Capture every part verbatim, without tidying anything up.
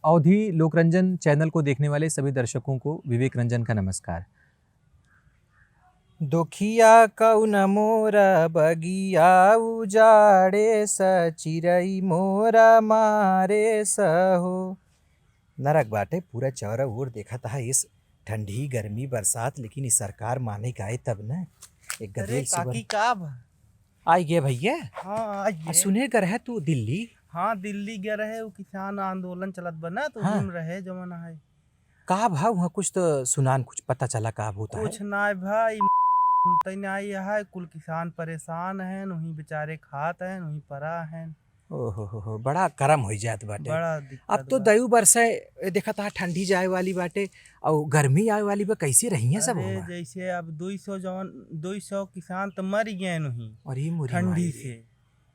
अवधी लोकरंजन चैनल को देखने वाले सभी दर्शकों को विवेक रंजन का नमस्कार। दुखिया कौन मोरा बगिया उजाड़े स, चिरई मोरा मारे स हो। नरक बाटे पूरा चारों ओर, देखत हा इस ठंडी, गर्मी, बरसात, लेकिन ई सरकार माने का आए तब न। एक अरे गदेल सुबह काकी, का बा? आई गे भैया। हाँ, आई आ, गे। सुने गर है तू दिल्ली? हाँ, दिल्ली गे रहे, वो किसान आंदोलन चलत बा ना, तो हाँ। उही में रहे जवन है। का भा वहाँ कुछ तो सुनान, कुछ पता चला का होता है? कुछ ना भाई, तैने आई है, कुल किसान परेशान हैं, वहीं बेचारे खात हैं, वहीं परा हैं। ओहो हो हो, बड़ा करम होइ जात बाटे। बड़ा दिक्कत अब तो बा। दयू बरसे, ए, देखत हा ठंडी जाए वाली बाटे, और गर्मी आवे वाली बा, कैसे रही है सब अरे, वहाँ? जैसे अब दो सौ जवन, दो सौ किसान तो मर गए नहीं अरे मोरी ठंडी माई। से।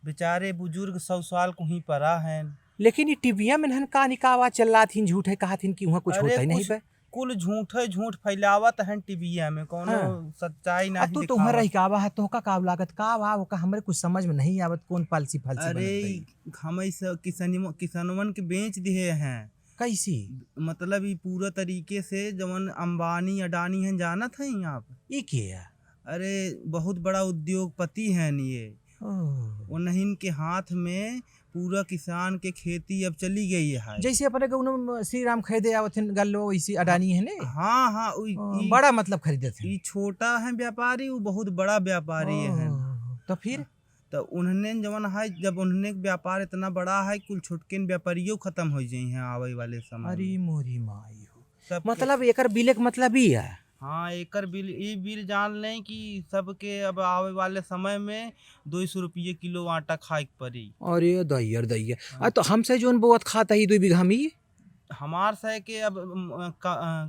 बेचारे बुजुर्ग सौ साल को ही परा हैं। लेकिन ये टीविया में नहन का निकावा चल रहा थी, झूठ है कहा थी कि वहाँ कुछ अरे होता ही नहीं कुछ बा। कुल झूठे झूठ फैलावत हैं टीविया में, कौनो हाँ। सच्चाई आ, नहीं तू, दिखावत। तुम्हारा ही का बा है, तोहका का लागत का बा, ओका हमरे कुछ समझ में नहीं आवत, कौन पालसी फालसी अरे, बनत बा ई? हमें से किसनिमो-, किसनवन के बेच दिए हैं। कैसी? मतलब, ई पूरा तरीके से जवन अंबानी अडानी हैं, जानत हैं आप? ई के है? अरे, बहुत बड़ा उद्योगपति हैं ये। ओह। उन्हीं के हाथ में पूरा किसान के खेती अब चली गई है। जैसे अपने के उन्होंने श्री राम खरीदे आवत हैं गल्लो, वैसे अडानी है ने? हाँ, हाँ, उ, ओ, ई, बड़ा मतलब खरीदत हैं। ई छोटा है व्यापारी, वो बहुत बड़ा व्यापारी है। ओह, तो फिर? तो उन्होंने जवन है, जब उन्होंने व्यापार इतना बड़ा है, कुल छोटकिन व्यापारियों खत्म हो जाई हैं आवे वाले समय अरे में। मोरी माई हो। सबके मतलब एकर बिले के मतलब ई है? हाँ, एकर बिल, ई बिल जान लें कि सबके अब आवे वाले समय में दो सौ रुपये किलो आटा खाए के पड़ी। अरे दैया रे दैया। हाँ। आ, तो हमसे जोन बोअत खात है ई दो बीघा में ई? हमार से के अब, अम, अ, का, अ,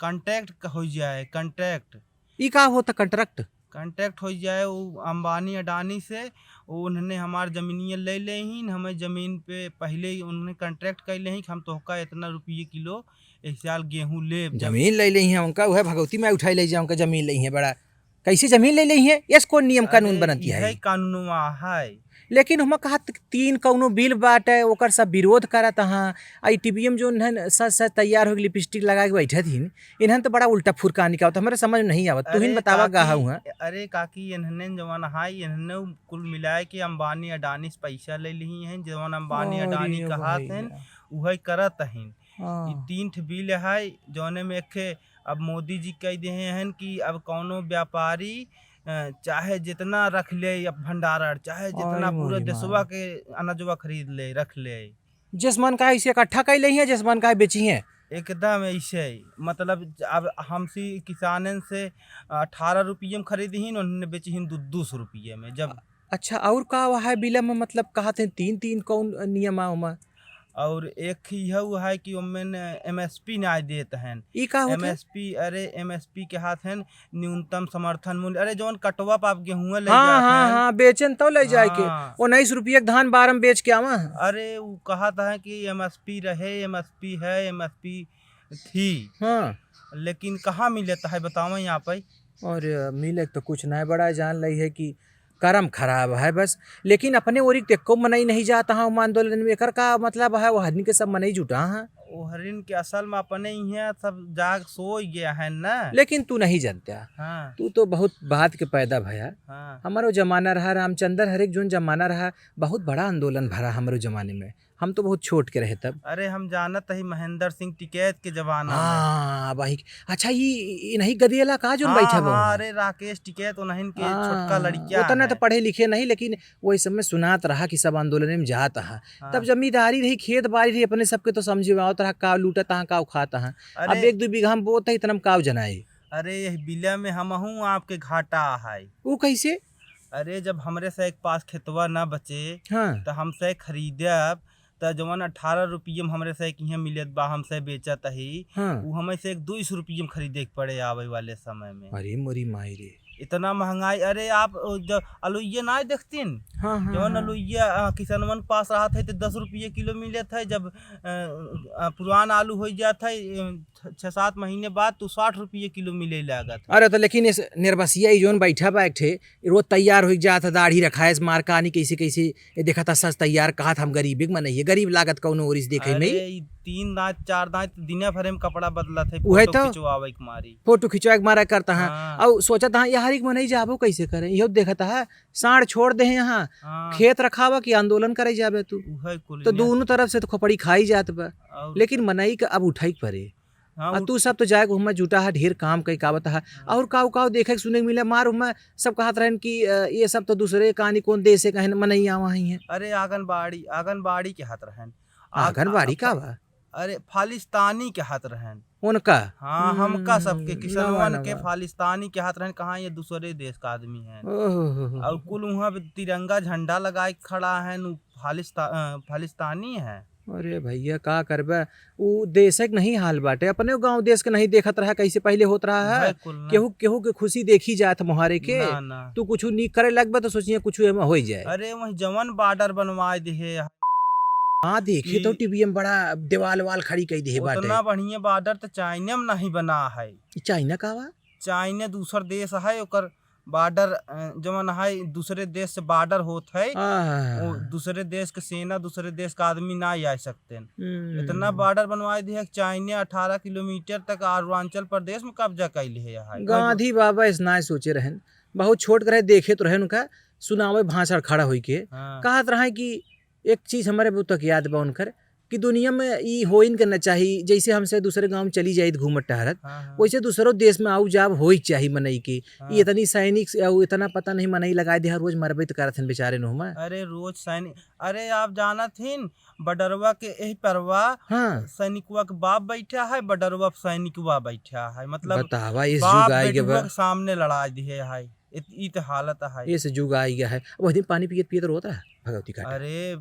कॉन्ट्रैक्ट क-, हो जाए, कॉन्ट्रैक्ट। ई का होता कॉन्ट्रैक्ट? कॉन्ट्रैक्ट हो जाए, वो अंबानी अडानी से, वो उन्होंने हमार जमीनिया ले ले ही, हमें जमीन पे पहले ही उन्होंने कॉन्ट्रैक्ट कर ले ही कि हम तोहका इतना रुपये किलो इस साल गेहूं लेब। जमीन ले ले ही, उनका वह भगवती में उठाई ले जाए, उनका जमीन ले ही बड़ा। कैसे जमीन ले ले ही? यस, कौन नियम कानून अरे, बनती है? इहे कानूनवा है। लेकिन हम कहत तीन कौनो बिल बाटे, ओकर सब विरोध करत हाँ। आ ई टीवीएम जो इन्हन सज सज तैयार होके लिपस्टिक लगा के बैठे थीन, इन्हन तो बड़ा उल्टा फुरका निकालत, हमरे समझ में नहीं आवत। तू ही अरे बतावा काकी, गा हुआ। अरे काकी, इन्हने जवन हाई, इन्हने कुल मिलाए के अंबानी अडानी से पैसा ले ली हैं, जवन अंबानी अरे अडानी कहात भैया। हैं, उहे करत हैं। हाँ। ई तीन ठे बिल है, जौने में एक ठे अब मोदी जी कह दे हैं कि अब कौनो व्यापारी, अ, चाहे जितना रख ले अब भंडारण, चाहे जितना अरे पूरे मोरी देशवा माई। के अनाजवा खरीद ले, रख ले। जस मन का इसे इकट्ठा कर ले हैं, जस मन का बेची हैं। एकदम ऐसे ही, मतलब, अब हमसे किसानन से अठारह रुपये में खरीदी ही, उन्होंने बेची ही दो, दो सौ रुपये में। जब अच्छा, और का हुआ है बिल में, मतलब, कहत हैं तीन, तीन कौन नियम आ ओमा? और एक ही यह हुआ है कि ओमें एमएसपी ना देत हैं। ई का होत है? एमएसपी, अरे, एमएसपी के हाथ हैं न्यूनतम समर्थन मूल्य। अरे, जौन कटवा पे आप गेहूं ले हाँ, जात हाँ, हैं। हाँ, बेचन तो ले जाए के। हाँ। उन्नीस रुपये के धान बारह में बेच के आवा है। अरे, वो कहत है कि एमएसपी रहे, एमएसपी है, एमएसपी थी। हाँ। लेकिन कहाँ मिलत है, बतावा यहाँ पे? और मिले तो कुछ नहीं, बड़ा जान लई है कि करम खराब है बस। लेकिन अपने ओरी के एको मनई नहीं जात हाँ हम आंदोलन में, एकर का मतलब है? वो हरिन के सब मनई जुटा हाँ। वो हरिन के असल में अपने ही हैं, सब जाग सोई गया है ना। लेकिन तू नहीं जानता। हाँ। तू तो बहुत बाद के पैदा भया। हाँ। हमारो जमाना रहा, रामचंद्र हरे के जोन जमाना रहा, बहुत बड़ा आंदोलन भरा हमारो जमाने में। हम तो बहुत छोट के रहे तब। अरे, हम जानत ही महेंद्र सिंह टिकैत के जमाना में। हाँ, वही। अच्छा, ई, ई नहीं गदेला का जोन हाँ, बैठा बा हाँ, वहाँ? अरे, राकेश टिकैत, उन्हन के हाँ, छोटका लड़किया उतना तो है। पढ़े लिखे नहीं, लेकिन वही सब में सुनात रहा कि सब आंदोलन में जात हा। हाँ। तब जमींदारी रही, खेत बाड़ी रही, अपने सबके तो समझे में आवत रहा, का लूटत हा, का उखात हा। अब अरे, एक दो बीघा हम बोत है, इतना में का जनाई। अरे, यही बिला में हमहू आपके घाटा है। ऊ कैसे? अरे, जब हमरे से एक पास खेतवा ना बचे, हाँ। त हमसे खरीदब, त जवन अठारह रुपये में हमरे से एक इहाँ मिलत बा, हमसे बेचत ही, हाँ। उ हमें से एक दुई सौ रुपये में खरीदे के पड़े आवे वाले समय में। अरे मोरी माई रे। इतना महंगाई, अरे आप, ओ, ज-, अलुइये ना देखतीन? हाँ, हाँ, जवन हाँ। अलुइया, अ, किसनवन के पास रहत है त दस रुपये किलो मिलत है, जब, अ, अ, पुरान आलू होइ जात है, अ, छ-, छः सात महीने बाद तो साठ रुपये किलो मिले लागत है। अरे तो लेकिन इस निर्बसिया ई जोन बैठा बा एक ठे, रोज तैयार होइ जात है, दाढ़ी रखाए, मार कहानी कैसे कैसे, ये देखा था सच तैयार, कहा था हम गरीब एक मनई है, गरीब लागत कौनो ओर इस देखे में। अरे, ई तीन दांत, चार दांत, दिने भरे में कपड़ा बदलत है, उहे फोटो तो। खिंचवावे के मारी। फोटो खिंचवावे के मारा करत है। हाँ। अउ सोचत है, यार, एक मनई जाबो कैसे करे? इहो देखत है, साँड़ छोड़ दे यहाँ, हाँ। खेत रखावा कि आंदोलन करे जाबे तू? उहे कुल तो ने। दोनों तरफ से तो खोपड़ी खाई जात बा। और लेकिन मनई का अब उठाई के परे। हाँ, आ उठ- तू सब तो जाए को हमें जुटा है, ढेर काम कई कावत है। हाँ। और काऊ काऊ देखे के सुने के मिले, मार हमें सब कहत रहन कि, अ, ये सब तो दूसरे कहानी, कौन देश से कहें मनई आवा ही है। अरे, आंगनबाड़ी, आंगनबाड़ी के हाथ रहन। आग-, आंगनबाड़ी आ-, का फा-, बा? अरे, फालिस्तानी के हाथ रहन। उनका? हाँ, हमका हम्म, सबके, किसनवन नवा, के नवा। फालिस्तानी के हाथ रहन, कहाँ ये दूसरे देश का आदमी है। ओहो हो हो। और कुल वहाँ पे तिरंगा झंडा लगाए के खड़ा है, उ फालिस्ता-, अ, फालिस्तानी है। अरे भैया, का करबे, उ देश के नहीं हाल बाटे, अपने गाँव देश के नहीं देखत रहा, कैसे पहिले होत रहा है। बिल्कुल ना। केहू, केहू के खुशी देखी जात मोहारे के, ना, ना। तू कुछ नी करे लगबे तो सोचिए कुछ एमे हो जाए। अरे, वही जवन बॉर्डर बनवाए दिहे। हाँ, देखे तो कि टीवी में बड़ा देवाल वाल खड़ी कई दिहे बाटे। उतना बढ़िया बॉर्डर तो चाइना में नहीं बना है। ई चाइना का बा? चाइना दूसर देश है, ओकर बॉर्डर, अ, जवन है, दूसरे देश से बॉर्डर होत है, हाँ, हाँ, वो हाँ। दूसरे देश के सेना, दूसरे देश का आदमी ना आ सकते हैं। हम्म। इतना बॉर्डर बनवाए दिहे कि चाइना अठारह किलोमीटर तक अरुणाचल प्रदेश में कब्जा कैले है। गांधी बाबा इस नाय सोचे रहन, बहुत छोट रहे, देखे तो रहे उनका, सुनावे भाषण खड़ा होई के, हाँ। कहत रहे कि एक चीज हमरे बहुत तक याद बा उनकर, कि दुनिया में ई होइन के न चाही, जैसे हमसे दूसरे गाँव में चली जाइत घूमत टहरत, हाँ, हाँ। वैसे दूसरो देश में आऊ जाब होई के चाही मनई के। हाँ। ई इतनी सैनिक से, अउ इतना पता नहीं मनई लगाए दे, हर रोज मरबे त करत हन बेचारे नोह में। अरे रोज सैनिक, अरे आप जानत हिन, बडरवा के एही परवा हाँ। सैनिकवा के बाप बैठा है, बडरवा पे सैनिकवा बैठा है, मतलब बतावा, इस बाप जुग आइ गए बेटुआ बा। के सामने लड़ा दिहे है। इत-, ई त हालत है। ये से जुग आइ गया है। अब वही दिन पानी पियत पियत रोत रहा, भगवती काटा। अरे, उ,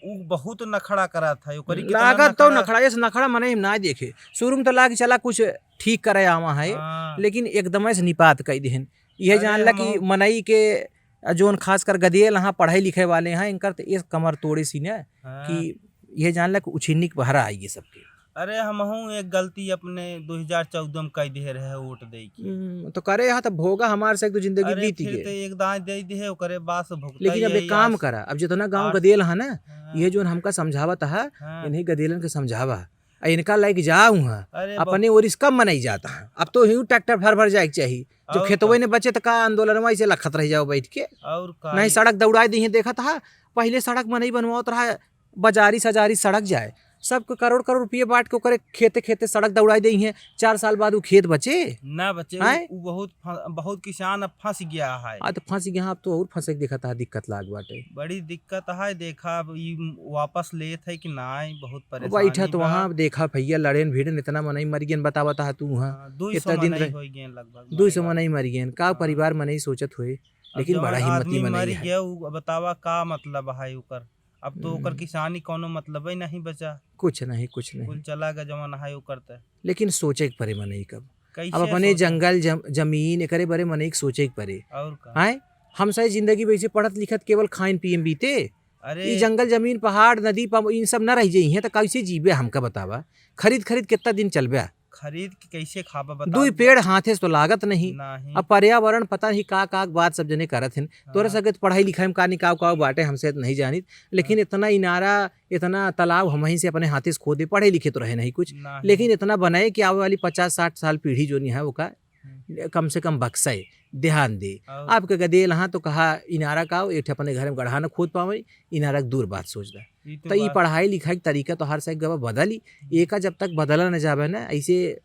उ बहुत नखड़ा करत है, ओकरी कितना लागत तो नखड़ा। नखड़ा, ये से नखड़ा मनई हम ना देखे। शुरू में तो लाग चला कुछ ठीक करे आवा है, हाँ। लेकिन एकदम से निपात कई दिहन। इहे अरे, जान ला कि हमहू मनई के, अ, जोन खासकर गदेल हाँ पढ़े लिखे वाले हैं, इनकर तो ये कमर तोड़े सी ने हाँ। कि इहे जान ला कि उछिन्नी के बहरा आई ये सबके। अरे, हमहू एक गलती अपने दो हजार चौदह में कई दिहे रहे वोट दे के। हम्म, तो करे हा तो भोगा हमार से एक दो जिंदगी अरे, बीत फिर गए। तो एक दांय दे दिहे, ओकरे बाद से भुगता लेकिन अब ही एक काम आस। करा, अब जितना गांव आस। गदेल हा ना, हाँ। ये जोन हमका समझावत हा, हाँ। इन्हीं गदेलन के समझावा, आ इनका लाइक जाऊ हा, अरे, अपने बहुत ओर इस कम मनई जाता हा। अब तो यूं ट्रैक्टर भर भर जाए के चाही, जो और खेतवे का। ने बचे तो का आंदोलनवा इसे लखत रह जाओ बैठ के, और का। नहीं सड़क दौड़ाए दी है, देखत हा, पहिले सड़क मनई बनवावत रहा, बाजारी सजारी सड़क जाए, सबके करोड़ करोड़ रुपये बांट के ओकरे खेते खेते सड़क दौड़ाई देई हैं, चार साल बाद उ खेत बचे? ना बचे, उ, हैं? उ बहुत फ-, बहुत किसान अब फंस गया है। आ, तो फंस गया, अब तो और फंसे के देखा था, दिक्कत लाग बाटे। बड़ी दिक्कत है, देखा अब ई वापस लेत है कि ना, बहुत अब परेशानी बैठा तो बा। वहाँ देखा भैया, लड़ेन भिड़ेन, इतना मनई मर गएन, बतावत हा तू वहाँ। हाँ, दुई सौ इतना दिन मनई रह-, हो गएन लगभग, दुई सौ मरे मनई मर गएन, का हाँ। परिवार मनई सोचत होए, अब लेकिन जवन बड़ा हिम्मती आदमी मनई मर है। गया, उ बतावा का मतलब है ओकर? अब तो ओकर हम्म। किसानी कौनो मतलबे नहीं बचा। कुछ नहीं, कुछ नहीं। कुल चला गया जवन है ओकर त। लेकिन सोचे के परे मनई कब। कैसे अब अपने सोचे? जंगल जम-, जमीन एकरे बारे मनई के सोचे के परे। और का? हैं? हम सही जिंदगी वैसे पढ़त लिखत केवल खाइन पिए में बीते। अरे ई जंगल जमीन, पहाड़, नदी, पम-, इन सब न रह जाई हैं, तो कैसे जीबे हमका बतावा? खरीद खरीद कितना दिन चलबे? खरीद के कैसे खाबा, बताओ? दुई पेड़ हाथे से तो लागत नहीं। नहीं। अब पर्यावरण पता नहीं का, का बात सब जने करत हन। तोरे हाँ। सके तो पढ़ाई लिखाई में का निकाव, का बाटे, हमसे तो नहीं जानित। लेकिन हाँ। इतना इनारा, इतना तालाब हम ही से अपने हाथे से खोदे, पढ़े लिखे तो रहे नहीं कुछ। नहीं। लेकिन इतना बनाए कि आवे वाली पचास साठ साल पीढ़ी जो नहीं है, ओका हम्म। कम से कम बक्से, ध्यान दे। और आपके गदेल हाँ तो कहा, इनारा का, एक ठे अपने घर में गढ़ा न खोद पावे, इनारा के दूर बात सोच रहा। ई तो तो ई बात। पढ़ाई लिखाई के तरीका तो हर से गवा बदली। हम्म। एका जब तक बदला न जावे ना, ऐसे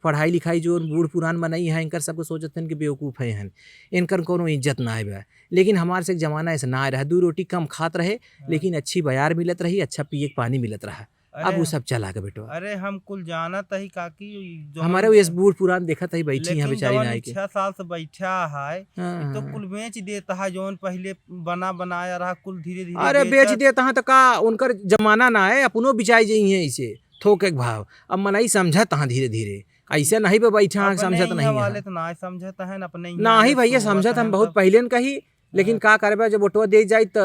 पढ़ाई लिखाई जो बूढ़ पुरान मनई हैं, इनकर सबको सोचत हन कि बेवकूफ़ हैं हन, इनकर कोनो इज्जत ना आवे। लेकिन हमार से जमाना ऐसे ना रहा, दू रोटी कम खात रहे, हाँ। लेकिन अच्छी बयार मिलत रही, अच्छा पिए के पानी मिलत रहा। अब अरे, उ सब चला गए बेटवा। अरे, हम कुल जानत ही काकी, जौन हमारे वो इस बूढ़ पुरान देखत ही बैठी हैं लेकिन बेचारी जौन नाई के। छह साल से बैठा है, हाँ, ये तो हाँ। कुल बेच देता है, जौन पहले बना बनाया रहा, कुल धीरे धीरे अरे, बेच बेचत देता है तो का, उनकर जमाना ना है, अपनो बिचाई जाई हैं इसे, थोक एक भाव। अब मनई समझत हाँ धीरे धीरे, ऐसे नहीं बे बैठा हाँ, अपने समझत यहाँ नहीं वाले है। तो ना समझत है, अपने यहाँ ना ही वाले भैया, सोवत समझत हैं हम बहुत तो। पहले न कही, लेकिन हाँ। का करबे, जब वोटवा दे जाई त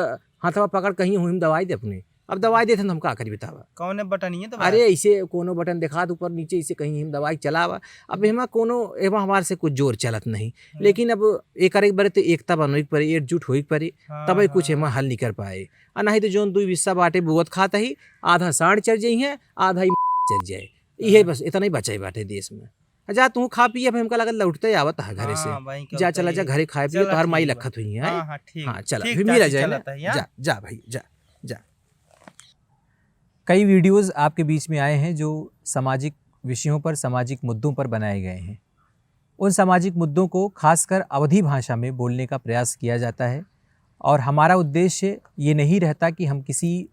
हाथवा पकड़ कहीं हुई में दवाई दे अपने। अब दवाई देत हन, हम का करी बतावा? कौने बटन ये दबाए? अरे, ऐसे कोनो बटन देखात ऊपर नीचे, ऐसे कहीं हम दवाई चलावा। अब एमा कोनो, एमा हमार से कुछ जोर चलत नहीं। हम्म। लेकिन अब एक करे के बरे तो एकता बनोई के परे, एकजुट होई के परे, हाँ, तबे कुछ हाँ। एमा हल निकर पाए। आ नहीं तो जौन दुई हिस्सा बाटे बोअत खात ही, आधा साँड़ चर जइहें, आधा ही चर जाए। इहे हाँ। बस, इतना ही बचाई बाटे देश में। जा तू खा पी, अब हमका लागत लौटते आवत है घरे से। हाँ, भाई, जा, चला जा घरे खाए पिए, चला तोहार माई ठीक बा। लखत हुई है। हाँ, हाँ, ठीक, हाँ, चला, ठीक फिर मिला चाची, जाए ना। चलत है, हाँ। जा, जा भाई, जा, जा। कई videos आपके बीच में आए हैं जो सामाजिक विषयों पर, सामाजिक मुद्दों पर बनाए गए हैं। उन सामाजिक मुद्दों को खासकर अवधी भाषा में बोलने का प्रयास किया जाता है और हमारा उद्देश्य ये नहीं रहता कि हम किसी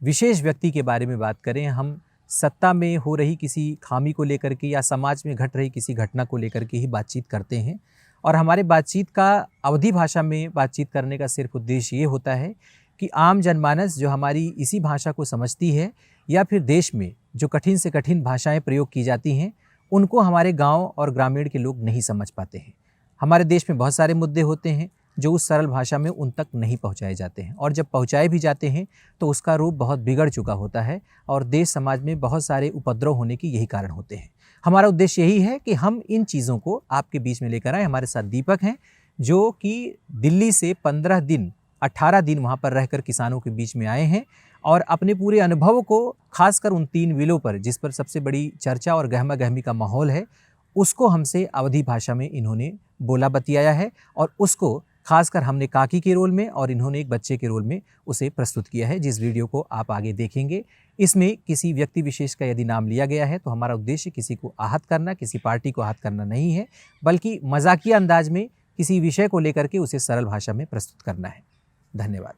विशेष व्यक्ति के बारे में बात करें, हम सत्ता में हो रही किसी खामी को लेकर के या समाज में घट रही किसी घटना को लेकर के ही बातचीत करते हैं। और हमारे बातचीत का अवधी भाषा में बातचीत करने का सिर्फ उद्देश्य ये होता है कि आम जनमानस जो हमारी इसी भाषा को समझती है या फिर देश में जो कठिन से कठिन भाषाएं प्रयोग की जाती हैं, उनको हमारे गांव और ग्रामीण के लोग नहीं समझ पाते हैं। हमारे देश में बहुत सारे मुद्दे होते हैं जो उस सरल भाषा में उन तक नहीं पहुंचाए जाते हैं, और जब पहुंचाए भी जाते हैं तो उसका रूप बहुत बिगड़ चुका होता है और देश समाज में बहुत सारे उपद्रव होने के यही कारण होते हैं। हमारा उद्देश्य यही है कि हम इन चीज़ों को आपके बीच में लेकर आएँ। हमारे साथ दीपक हैं जो कि दिल्ली से पन्द्रह दिन, अठारह दिन वहाँ पर रहकर किसानों के बीच में आए हैं और अपने पूरे अनुभव को, खासकर उन तीन बिलों पर जिस पर सबसे बड़ी चर्चा और गहमा गहमी का माहौल है, उसको हमसे अवधी भाषा में इन्होंने बोला बतियाया है और उसको खासकर हमने काकी के role में और इन्होंने एक बच्चे के role में उसे प्रस्तुत किया है, जिस video को आप आगे देखेंगे। इसमें किसी व्यक्ति विशेष का यदि नाम लिया गया है तो हमारा उद्देश्य किसी को आहत करना, किसी party को आहत करना नहीं है, बल्कि मजाकिया अंदाज में किसी विषय को लेकर के उसे सरल भाषा में प्रस्तुत करना है। धन्यवाद।